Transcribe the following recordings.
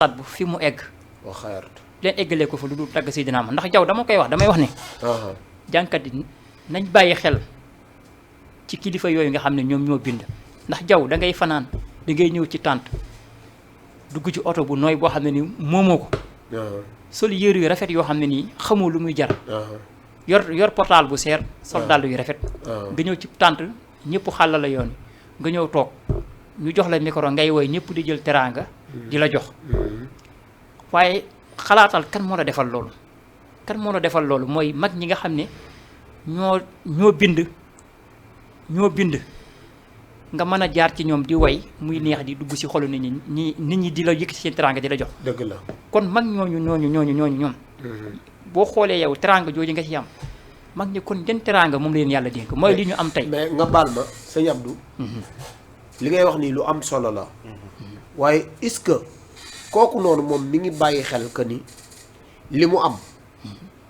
at bu fi mu egg wa xayartu leen eggalee ko fa lu dul tagg Seydina Muhammad ndax jaw dama koy wax damay wax ne jànkat yi nañ bàyyi xel ci kilifa yooyu nga xam ne ñoom ñoo bind ndax jaw da ngay fanaan da ngay ñëw ci tànt dugg ci oto bu nooy boo xam ne ni moomoo ko sol yére yu rafet yoo xam ne nii xamoo lu muy jar yor portable bu seer sol dàll yu rafet nga ñëw ci tànt ñëpp xàlla la yoon nga ñëw toog ñu jox la micro ngay woy ñëpp di jël teraanga di la jox waaye xalaatal kan moo la defal loolu kan moo la defal loolu mooy mag ñi nga xam ne ñoo bind nga mën a jaar ci ñoom di way muy neex di dugg ci xolu nit ñi di la yëkkati seen teraanga di la jox dëgg la kon mag ñooñu ñoom boo xoolee yow teraanga jooju nga ci am mag ñi kon jën teraanga moom leen yàlla dénk mooy li ñu am tey mais nga baal ma sëñ Abdou li ngay wax nii lu am solo la waaye est-ce que kooku noonu moom mi ngi bàyyi xel que ni li mu am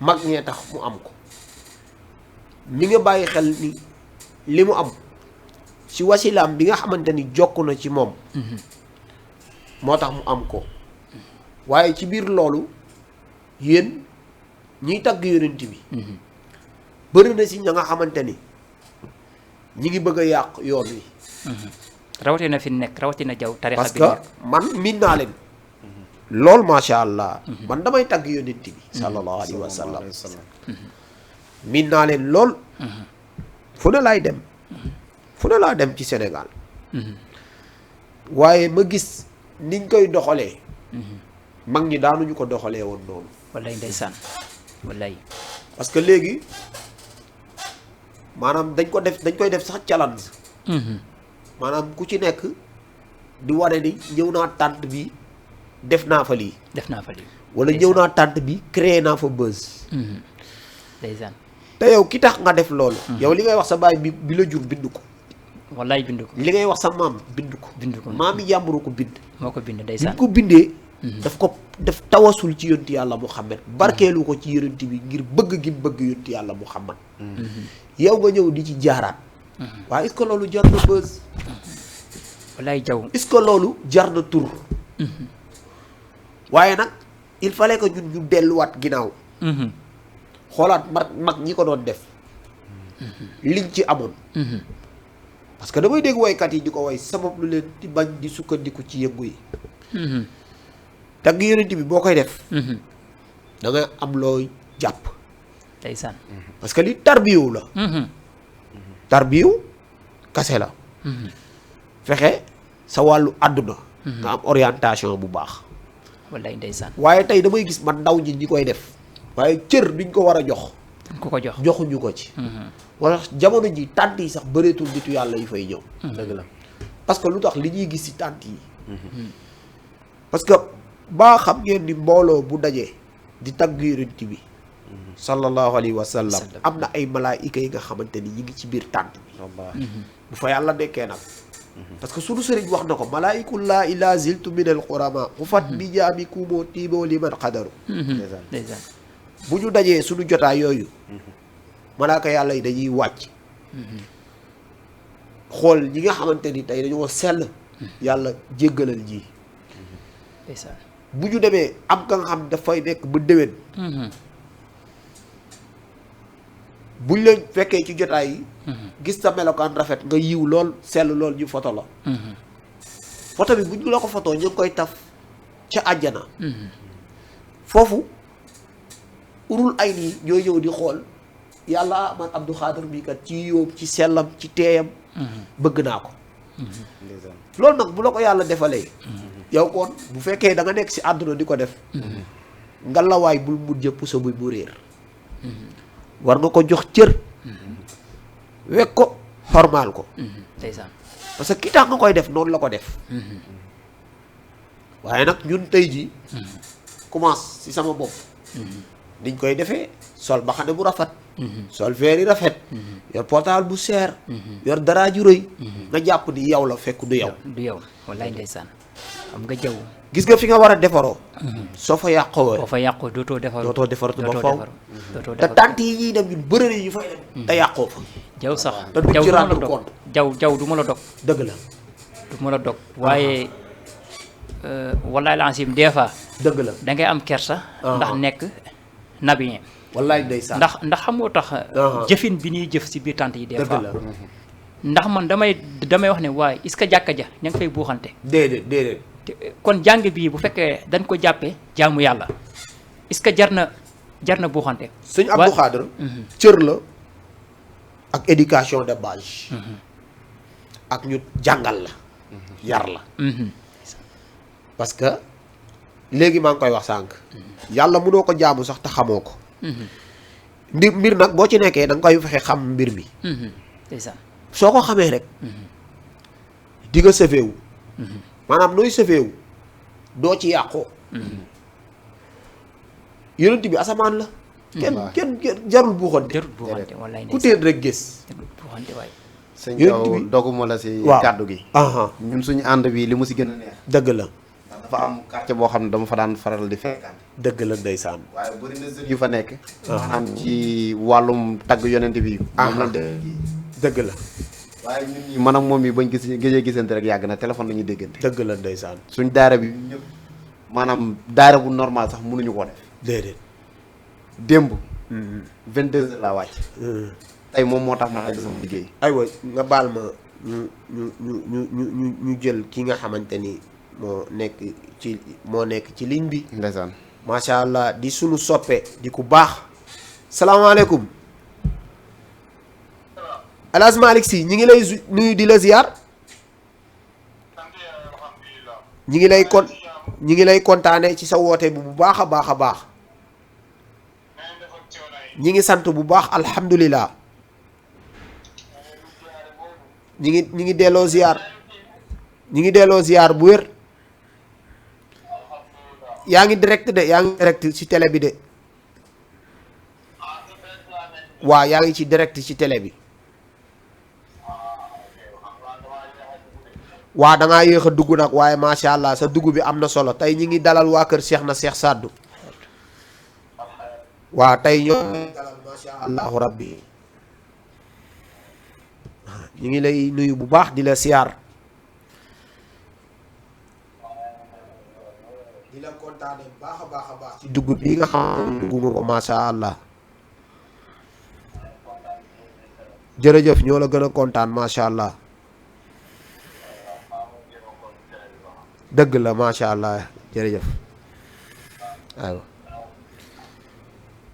mag ñee tax mu am ko mi nga bàyyi xel ni li mu am ci wasilaam bi nga xamante ni jokk na ci moom moo tax mu am ko waaye ci biir loolu yéen ñiy tagg yonent bi bëri na ci ña nga xamante ni ñi ngi bëgg a yàq yoon wi rawatina fi nekk rawatina jaw tarixa parce bi que man miin naa leen lool macha allah man damay tagg yonent bi sallallahu alayhi wa sallam miin naa leen lool fu ne laay dem fu ne laa dem ci Sénégal waaye ma gis niñ koy doxalee mag ñi daanuñu ko doxalee woon noonu wallaay ndeysaan wallaay parce que léegi maanaam dañ koy def sax challenge maanaam ku ci nekk di wane ni ñëw naa tànt bi def naa fa lii wala ñëw naa tànt bi créé naa fa buzz ndeysaan te yow ki tax nga def loolu yow li ngay wax sa baay bi la jur bind ko wallaay bind ko li ngay wax sa maam bind ko maam yi yàmburu ko bind moo ko bind ndeysaan bi ko bindee daf tawasul ci yonti yàlla Muhammad barkeelu ko ci yonti bi ngir bëgg gi bëgg yonti yàlla Muhammad yow nga ñëw di ci jaaraat waaye est-ce que loolu jar na buzz wallaay jaw est-ce que loolu jar na tur waaye nag il fallait que ñun ñu delluwaat ginnaaw xoolaat mag ñi ko doon def liñ ci amoon parce que damay dégg woykat yi di ko woy sabab lu leen di bañ di sukkandiku ci yëngu yi tagg yonent bi boo koy def da nga am loo jàpp ndeysaan parce que li tarbiyu la tarbiyu kase la fexe sa wàllu àdduna nga am orientation bu baax wallaay ndeysaan waaye tey damay gis man ndaw ñi koy def waaye cër duñ ko war a jox ku ko jox joxuñu ko ci wala jamono ji tànt yi sax bëreetul nitu yàlla yi fay ñëw dëgg la parce que lu tax li ñuy gis ci tànt yi parce que baa xam ngeen ni mbooloo bu dajee di tagg yonent bi sallallahu alayhi wa sallam am na ay malaayika yi nga xamante ni ñi ngi ci biir tànt bi bu fa yàlla nekkee nag parce que sunu sëriñ wax na ko malaayikullaa ila ziltu min al qurama bu fat bi jaami kuumoo tiimoo li man xadaru ndeysaan bu ñu dajee suñu jotaay yooyu malaaka yàlla yi dañuy wàcc xool ñi nga xamante ni tey dañoo sell yàlla jéggalal ji ndeysaan bu ñu demee am ka nga xam dafay nekk ba déwén buñ leen fekkee ci jotaay yi gis sa melokaan rafet nga yiw lool sell lool ñu foto la foto bi buñ la ko fotoo ñu ngi koy taf ca àjjana foofu urul ay nii ñooy ñëw di xool yàlla man Abdou Khader mii kat ci yóom ci sellam ci teeyam bëgg naa ko loolu nag bu la ko yàlla defalee yow kon bu fekkee da nga nekk ci àdduna di ko def ngalawaay bul mujj puso buy mu réer war nga ko jox cër wekk ko xormaal ko ndeysaan parce que ki tax nga koy def noonu la ko def waaye nag ñun tey ji commence ci sama bopp niñ koy defee sol baxane bu rafet sol feeri rafet yor portable bu seer yor dara ju rëy nga jàpp ni yow la fekk du yow wallaay ndeysaan xam nga jaw gis nga fi nga war a defaroo soo fa yàqoo boo fa yàqoo dootoo defaratu ba faw te tànt yi ñuy dem ñun bëri nañu fay dem te yàqoo fa jaw sax te du ci rendre compte jaw du ma la dog dëgg la du ma la dog waaye wallaay lancim des fois dëgg la da ngay am kersa. ndax nekk nabiyen. wallaay ndeysaan. ndax xamoo tax. jëfin bi ñuy jëf si biir tànt yi des fois. dëgg la. ndax man damay wax ne waaye est-ce que jàkka ja ña ngi fay buuxante. déedéet. kon jàng bii bu fekkee dañ ko jàppee jaamu yàlla est-ce que jar na buuxante. sëñ Abdou Khadre. cër la ak éducation de base. ak ñu jàngal la. yar la. parce que léegi maa ngi koy wax sànq. yàlla mënoo ko jaamu sax te xamoo ko. mbir nag boo ci nekkee da nga koy fexe xam mbir mi. soo ko xamee rek. di nga sëfeewu. maanaam nooy sëfeewu doo ci yàqoo. yonent bi asamaan la. kenn jarul buuxante. wallaay ku teen rek gis. buuxante waay. sëñ Thiaw doguma la si kàddu gi. ñun suñu ànd bi li mu si gën a neex. dëgg la. dafa am quartier boo xam ne dama fa daan faral di fekkaan. dëgg la ndeysaan. waaye bëri na jeunes yu fa nekk. maanaam ci wàllum tagg yonent bi. moom la dëgg la. waaye ñun ñii man ak moom yi bañ gëjee gisante rek yàgg na téléphone la ñuy déggante. dëgg la ndeysaan. suñ daara bi ñëpp maanaam daara bu normal sax mënuñu ko def. déedéet. démb. 22h laa wàcc. tey moom moo tax ma àgg sama liggéey. aywa nga baal ma ñu jël ki nga xamante ni moo nekk ci ligne bi. ndeysaan. macha allah di sunu soppe di ku baax. salaamaaleykum. El Hadj Malick Sy ñi ngi lay nuyu di la ziar. ñi ngi lay kontaane ci sa woote bu baax a baax a baax. ñi ngi sant bu baax alhamdulilah. ñi ngi delloo ziar. ñi ngi delloo ziar bu wér. yaa ngi direct ci télé bi de. waaw yaa ngi ci direct ci télé bi. waa da ngaa yéex a dugg nag waaye macha allah sa dugg bi am na solo tey ñi ngi dalal waa kër Cheikh na Cheikh Sadou. waa tey ñoo dalal macha allahu rabbi. ñu ngi lay nuyu bu baax di la siyaar. di la kontaane bu baax a baax ci dugg bi nga xam ne dugg nga ko macha allah. jërëjëf ñoo la gën a kontaan macha allah. dëgg la macha allah jërëjëf.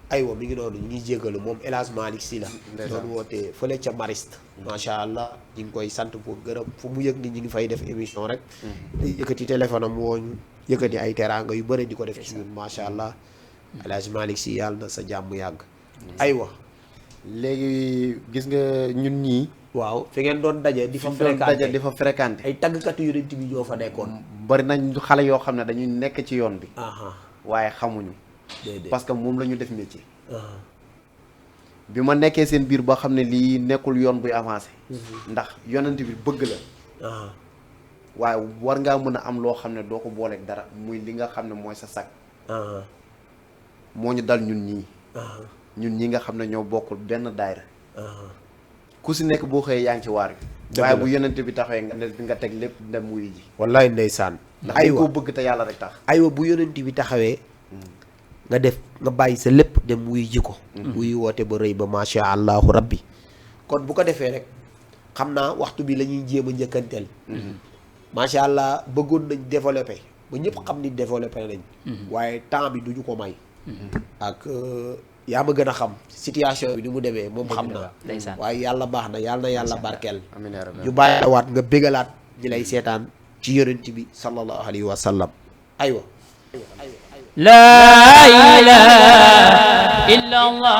aywa mi ngi noonu ñu ngi jégalu moom El Hadj Malick Sy la. doon wootee fële ca Mariste. macha allah ñu ngi koy sant bu gërëm fu mu yëg ni ñu ngi fay def émission rek. di yëkkati téléphone am woo ñu yëkkati ay teraanga yu bëri di ko def ci ñun macha allah. El Hadj Malick Sy yàlla na sa jàmm yàgg. aywa. léegi gis nga ñun ñii. waaw fi ngeen doon daje di fa fréquenté ay tàggkatu yonent bi ñoo fa nekkoon. bari nañ xale yoo xam ne dañuy nekk ci yoon bi. waaye xamuñu. parce que moom la ñu def métier. bi ma nekkee seen biir ba xam ne lii nekkul yoon buy avancé. ndax yonent bi bëgg la. waaye war ngaa mën a am loo xam ne doo ko booleeg dara muy li nga xam ne mooy sa sag. moo ñu dal ñun ñii. ñun ñi nga xam ne ñoo bokkul benn daayra. ku si nekk boo xëyee yaa ngi ci waar bi. waaye bu yonent bi taxawee nga teg lépp dem wuyu ji. wallaay ndeysaan. aywa koo bëgg te yàlla rek tax. aywa bu yonent bi taxawee. nga bàyyi sa lépp dem wuyu ji ko. wuyu woote ba rëy ba macha allahu rabbi. kon bu ko defee rek xam naa waxtu bi la ñuy jéem a njëkkanteel. macha allah bëggoon nañ développé ba ñëpp xam ni développé nañ. waaye temps bi duñu ko may. ak yaa ma gën a xam situation bi ni mu demee moom xam na. waaye yàlla baax na yàlla barkeel. ñu bàyyiwaat nga bégalaat ñi lay seetaan ci yonent bi sallallahu alayhi wa sallam. aywa. laa ilaaha illallah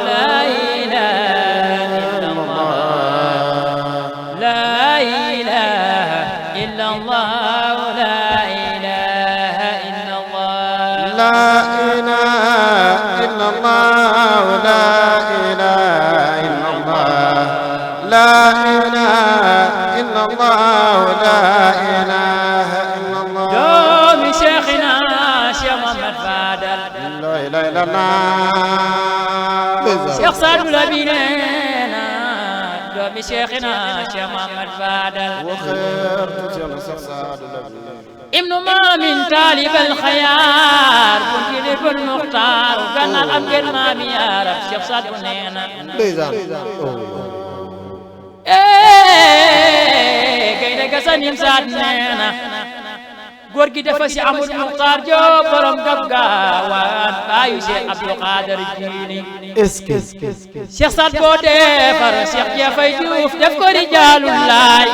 laa ilaaha illallah laa ilaaha illallah laa ilaaha illallah laa ilaaha illallah laa ilaaha illallah laa ilaaha illallah doomi Cheikhina Cheikh Mohamed Fadal Cheikh Sadou la bi neena doomi Cheikhina Cheikh Mohamed Fadal ibnu maamin taalibal xayaar bu kiliful muxtaar gannaaw am ngeen maami yaarab Cheikh Saad bu nee na gaynde ga sanim Saad nee na góor gi dafa si amul muxtaar Jóob borom gab gaawaan baayu Cheikh Abdou Khader Jiili Cheikh Saad boo defar Cheikh Jafay Juuf def ko rijaalul laay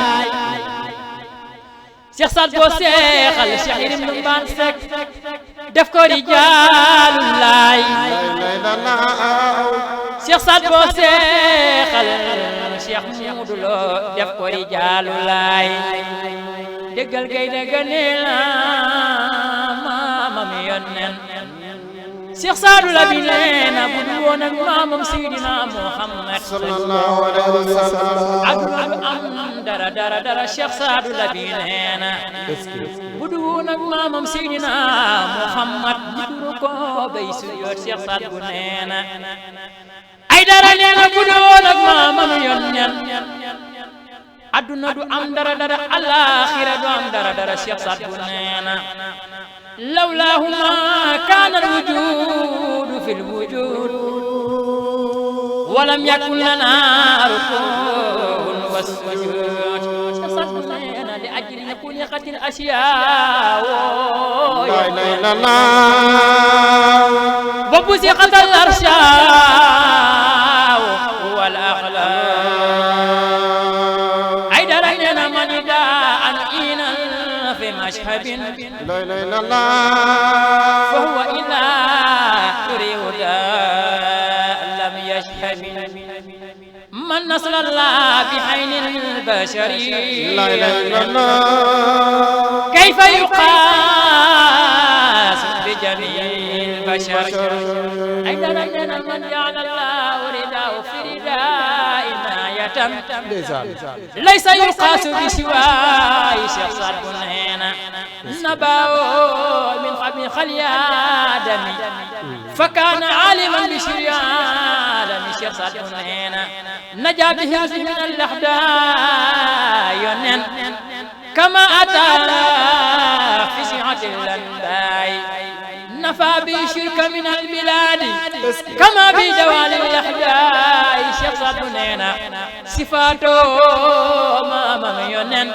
Cheikh Saad boo seexal Cheikh Yirim Ndumbaan Sekk def ko rijaalul laay Cheikh Saad boo seexal Cheikh Muudu Lo def ko rijaalul laay déggal gaynde ga nee na maamam yonnen Cheikh Saadu Labi nee na bu dul woon ak maamam Seydina Muhammad sallallahu alayhi wa sallam aduna du am dara Cheikh Saadu Labi nee na bu dul woon ak maamam Seydina Muhammad bu dul ko bay suyoot Cheikh Saad bu nee na ay dara nee na bu dul woon ak maamam yonnen aduna du am dara alaxira du am dara Cheikh Saad bu nee na lawlaahu ma kaana alwujudu fi lwujud walam yakun lana rukun wasujud Cheikh Saad bu nee na li ajli xuliqatil asyaa la ilaha illallah wa busiqatil arshaa wal axlaaq ay dara nee na man daa an inan fi mashhad لا إله إلا الله فهو إلا يريد لم يشهد من نصر الله بحين البشر لا إله إلا الله كيف يقاس بجميع البشر أيضا من جعل الله رداه في رداء ناية ليس يقاس بسواي Cheikh Saad bu nee na نبأه من قبل خلي آدم فكان عالما بشر آدم Cheikh Saad bu nee na نجا به من الأحداث كما أتى في سعة الأنباء نفى به شرك من البلاد كما بدوال الأحداث Cheikh Saad bu nee na صفاته ما يونن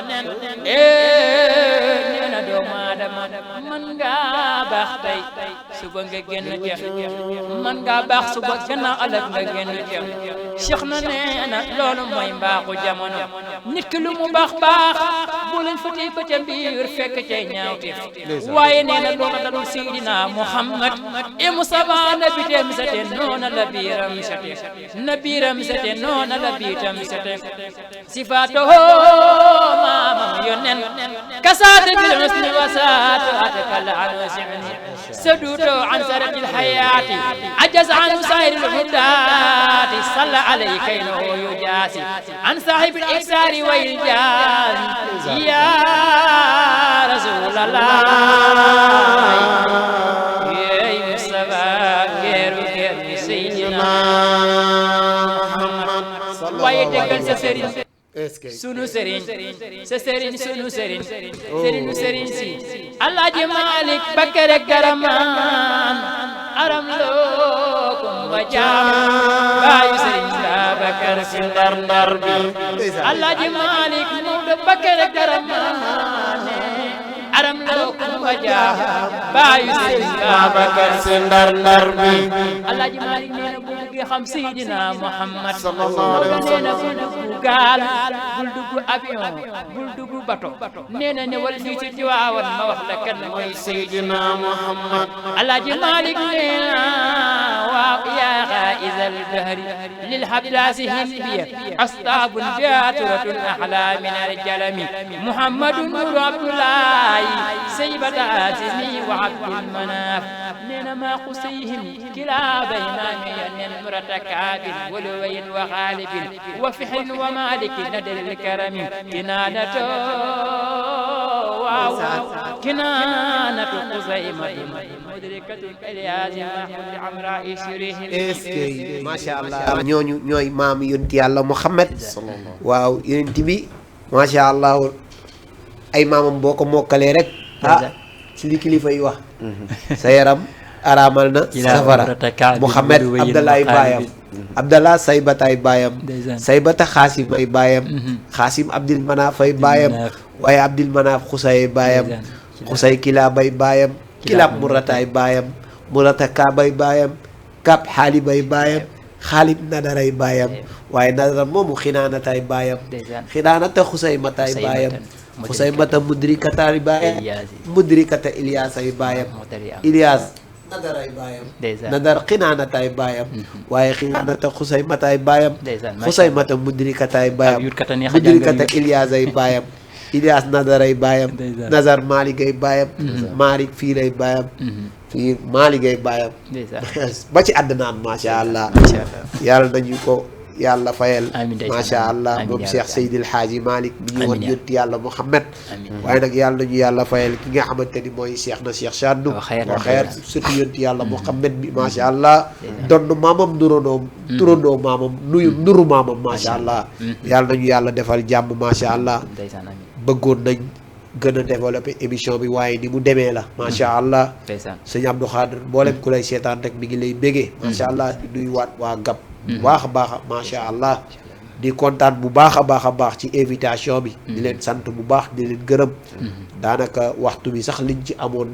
man nga baax tey suba nga génn ca man nga baax suba gannaaw ëllëg nga génn ca Cheikh na nee na loolu mooy mbaaxu jamono nit ki lu mu baax bu leen fëtee ba ca biir fekk cay ñaawteef waaye nee na loolu dalul Seydina Muhammad e Mustafa na bitam sate noona la biiram sate na biiram sate noona la biitam sate sifaatuhu maamam yonen kasaate bil husni wasaatu atakalla an wasini saduutu an sarati alhayaati ajaz an sairi alhudaati salla alayka innahu yujaasi an saahibi al-iksaari wa iljaasi ya rasulallah yey Mustafa geeru Seydina Muhammad waaye déggal sa sëriñ sunu sëriñ sa sëriñ sunu sëriñ sëriñu sëriñ si Alaaji Malik Bakare Karamaan aram lookum wa jaam baayu sëriñ Babakar Si Ndar bi Alaaji Malik Mawdo Bakare Karamaan aram lookum wa jaam baayu sëriñ Babakar Si Ndar bi Alaaji Malik nee na bu bëggee xam Seydina Muhammad sallallahu alayhi wa sallam gaal bul dugg avion bul dugg bato nee na ñëwal fii ci Tiwaawan ma wax la kan mooy Seydina Muhammad Alaaji Malik nee na waaw yaa xaa'izal bahri lil habdaasi hindiya astaabun jaaturatun axlaa min aljalami Muhammadun nuru Abdullahi saybata asimi wa Abdul Manaaf nee na maa qusayhim kilaa baynaami yanen murtakabin walowayin wa xaalibin wa fixrin wa malikin nadal karami kinaanatu waaw kinaanatu qusaymatun mudrikatun Ilyaasi mahmud amra ishrihim macha allah ñooñu ñooy maam yonent yàlla Muhammad waaw yonent bi macha allah ay maamam boo ko mokkalee rek ci li kilifa yi wax sa yaram araamal na safara Muhammad Abdallah baayam Abdallah Saybata ay baayam Saybata Xaasim ay baayam Xaasim Abdil Manaaf ay baayam waaye Abdil Manaaf Xusay ay baayam Xusay Kilaab ay baayam Kilaab Murata ay baayam Murata Kaab ay baayam Kaab Xaalib ay baayam Xaalib Nadar ay baayam waaye Nadar moomu Xinaanata ay baayam Xinaanata Xusay Mata ay baayam Xusay Mata Mudrikata ay baayam Mudrikata Ilias ay baayam Ilias Nadar ay baayam Nadar Xinaanata ay baayam waaye Xinaanata Xusay Mata ay baayam Xusay Mata Mudrikata ay baayam Mudrikata Ilias ay baayam Ilias Nadar ay baayam Nazar Malik ay baayam Malik Fiir ay baayam Fiir Malik ay baayam ba ci àddinaan macha allah yàlla nañu ko yàlla fayal macha allah moom Cheikh Seydil Hadji Malick bi ñu woon yonent yàlla Muhammad waaye nag yàlla nañu yàlla fayal ki nga xamante ni mooy Cheikh na Cheikh Sadou xeer surtout yonent yàlla Muhammad bi macha allah donn maamam turandoo maamam nuru maamam macha allah yàlla nañu yàlla defal jàmm macha allah bëggoon nañ gën a développé émission bi waaye ni mu demee la macha allah sëñ Abdou Khadre mboolem ku lay seetaan rek mi ngi lay bégee macha allah di nuyu waat waa Gab bu baax a baax macha allah di kontaan bu baax a baax ci invitation bi di leen sant bu baax di leen gërëm daanaka waxtu bi sax liñ ci amoon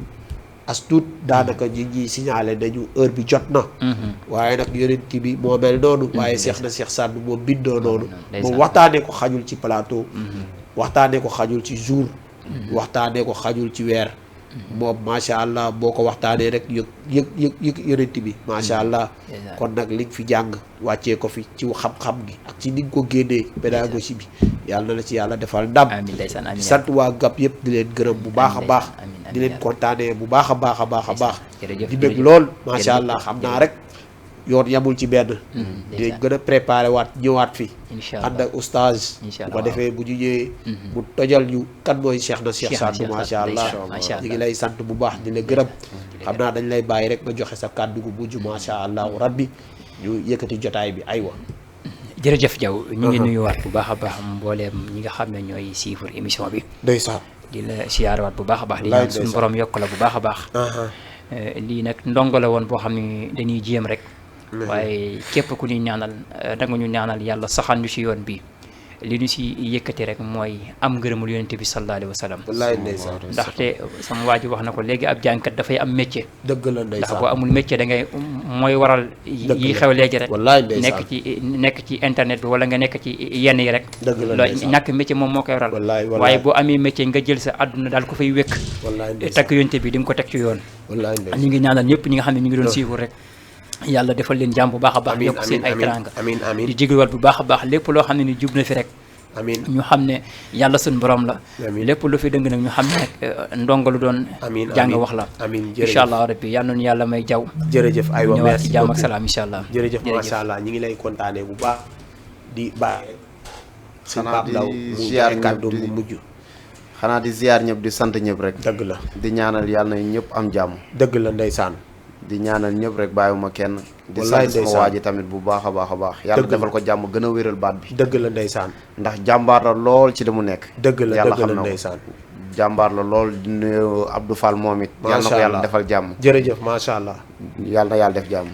as tuut daanaka ñi ngi signalé nañu heure bi jot na waaye nag yonent bi moo mel noonu waaye Cheikh na Cheikh Sadou moom bindoo noonu moom waxtaanee ko xajul ci plateau waxtaanee ko xajul ci jour waxtaanee ko xajul ci weer moom macha allah boo ko waxtaanee rek yëg yonent bi macha allah kon nag liñ fi jàng wàccee ko fi ci xam-xam gi ak ci ni nga ko génnee pédagogie bi yàlla na la ci yàlla defal ndam sant waa Gab yëpp di leen gërëm bu baax a baax di leen kontaanee bu baax a baax di bëgg lool macha allah xam naa rek yoon yamul ci benn dinañ gën a préparé waat ñëwaat fi ànd ak oustaz bu ko defee bu ñu ñëwee mu tojal ñu kan mooy Cheikh na Cheikh Sadou macha allah ñu ngi lay sant bu baax di la gërëm xam naa dañ lay bàyyi rek nga joxe sa kàddu gu mujj macha allah rabbi ñu yëkkati jotaay bi aywa jërëjëf Diaw ñu ngi nuyuwaat bu baax a baax mbooleem ñi nga xam ne ñooy suivre émission bi ndeysaan di la siyaarewaat bu baax a baax di ñaan suñu borom yokk la bu baax a baax lii nag ndongo la woon boo xam ne dañuy jéem rek waaye képp ku ñuy ñaanal danga ñu ñaanal yàlla saxal ñu ci yoon bi li ñu si yëkkati rek mooy am ngërëmul yonent bi sallallahu alayhi wa sallam wallaay ndeysaan ndaxte sama waa ji wax na ko léegi ab jàngkat dafay am métier dëgg la ndeysaan ndax boo amul métier da ngay mooy waral yi xew léegi rek wallaay ndeysaan nekk ci internet bi wala nga nekk ci yenn yi rek loolu ñàkk métier moom moo koy waral waaye boo amee métier nga jël sa àdduna daal ko fay wékk takk yonent bi di nga ko teg ci yoon ñu ngi ñaanal ñëpp ñi nga xam ne ñu ngi doon suivre rek yàlla defal leen jàmm bu baax a baax yokk seen ay teranga di jégaluwaat bu baax a baax lépp loo xam ne ni jub na fi rek ñu xam ne yàlla suñu borom la lépp lu fi dëng nag ñu xam ne rek ndongo lu doon jàng wax la incha allah rabbi yal nañu yàlla may jaw jërëjëf aywa ñëwaat ci jàmm ak salaam incha allah jërëjëf macha allah ñi ngi lay kontaanee bu baax di bàyyi sëñ Pape Ndaw mu jaay kàddu mu mujj xanaa di ziar ñëpp di sant ñëpp rek dëgg la di ñaanal yàlla na ñëpp am jàmm dëgg la ndeysaan di ñaanal ñëpp rek bàyyiwuma kenn di sant sama waa ji tamit bu baax a baax yàlla defal ko jàmm gën a wéral baat bi dëgg la ndeysaan ndax jàmbaar la lool ci li mu nekk dëgg la yàlla dëgg xam la na ko ndeysaan jàmbaar la lool di nuyu Abdou Fall moom it yàlla na ko yàlla defal jàmm jërëjëf macha allah yàlla na yàlla def jàmm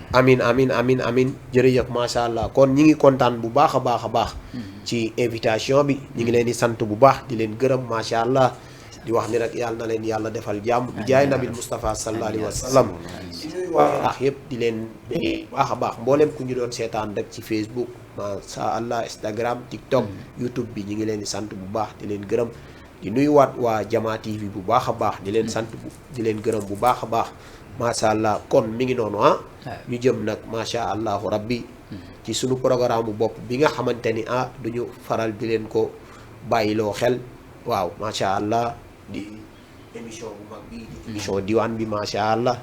amin jërëjëf macha allah kon ñi ngi kontaan bu baax a baax ci invitation bi ñi ngi leen di sant bu baax di leen gërëm macha allah di wax ni rek yàlla na leen yàlla defal jàmm bi jaay nabil Moustapha sallallahu alayhi wa sallam di nuyu waa yëpp di leen baax a baax mboolem ku ñu doon seetaan rek ci Facebook macha allah Instagram TikTok YouTube bi ñu ngi leen di sant bu baax di leen gërëm di nuyuwaat waa Jama TV bu baax a baax di leen sant di leen gërëm bu baax a baax macha allah kon mi ngi noonu ñu jëm nag macha allahu rabbi ci sunu programme bu bopp bi nga xamante ni duñu faral di leen ko bàyyiloo xel waaw macha allah di émission bu mag bi di émission diwaan bi macha allah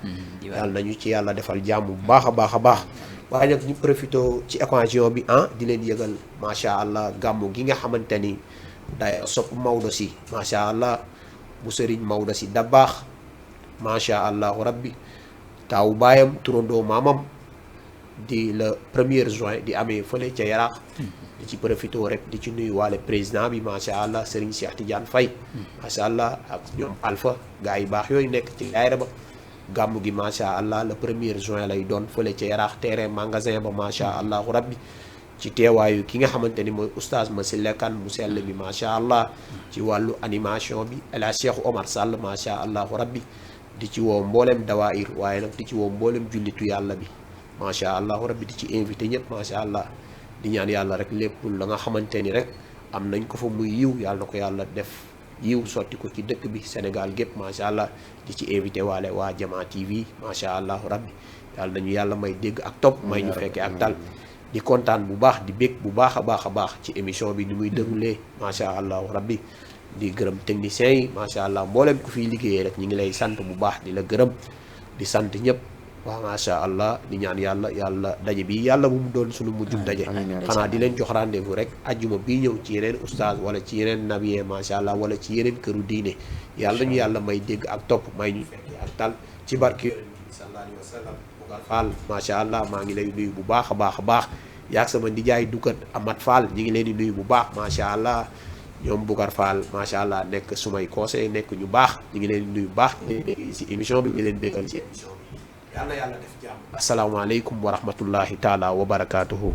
yàlla nañu ci yàlla defal jàmm bu baax a baax waaye nag ñu profité ci occasion bi di leen yëgal macha allah gàmmu gi nga xamante ni day sopp Maodo si macha allah bu sëriñ Maodo si da baax macha allahu rabbi taawu baayam turandoo maamam di le 1er juin di amee fële ca Yaraax di ci profité rek di ci nuyu waale président bi macha allah Serigne Cheikh Tidiane Faye macha allah ak ñoom Alpha gars yi baax yooyu nekk ci daayira ba gàmmu gi macha allah le 1er juin lay doon fële ca Yaraax terrain magasin ba macha allahu rabbi ci teewaayu ki nga xamante ni mooy oustaz Massyla Kane mu sell bi macha allah ci wàllu animation bi El Hadj Cheikh Omar Sall macha allahu rabbi di ci woo mboolem dawaayir waaye nag di ci woo mboolem jullitu yàlla bi macha allahu rabbi di ci invité ñëpp macha allah di ñaan yàlla rek lépp la nga xamante ni rek am nañ ko fa muy yiw yàlla na ko yàlla def yiw sotti ko ci dëkk bi Sénégal gépp macha allah di ci invité waale waa Jamaa TV macha allahu rabbi yàlla nañu yàlla may dégg ak topp may ñu fekkee ak tal di kontaan bu baax di bég bu baax a baax ci émission bi ni muy déroulé macha allahu rabbi di gërëm techniciens yi macha allah mboolem ku fiy liggéeyee rek ñu ngi lay sant bu baax di la gërëm di sant ñëpp waaw macha allah di ñaan yàlla daje bi yàlla bu mu doon suñu mujjum daje xanaa di leen jox rendez-vous rek ajjuma bii ñëw ci yeneen oustaz wala ci yeneen nabiyee macha allah wala ci yeneen këru diine yàlla ñu yàlla may dégg ak topp may ñu fekkee ak tal ci barke yonent bi sallallahu alayhi wa sallam Fall macha allah maa ngi lay nuyu bu baax a baax yaag sama ndijaay dukat Amat Fall ñi ngi leen di nuyu bu baax macha allah ñoom Boucar Fall macha allah nekk sumay conseil nekk ñu baax ñu ngi leen di nuyu bu baax ci émission bi ñu leen béggal ci émission bi yàlla def jàmm asalaamaaleykum wa rahmatullahi taala wa barakaatuhu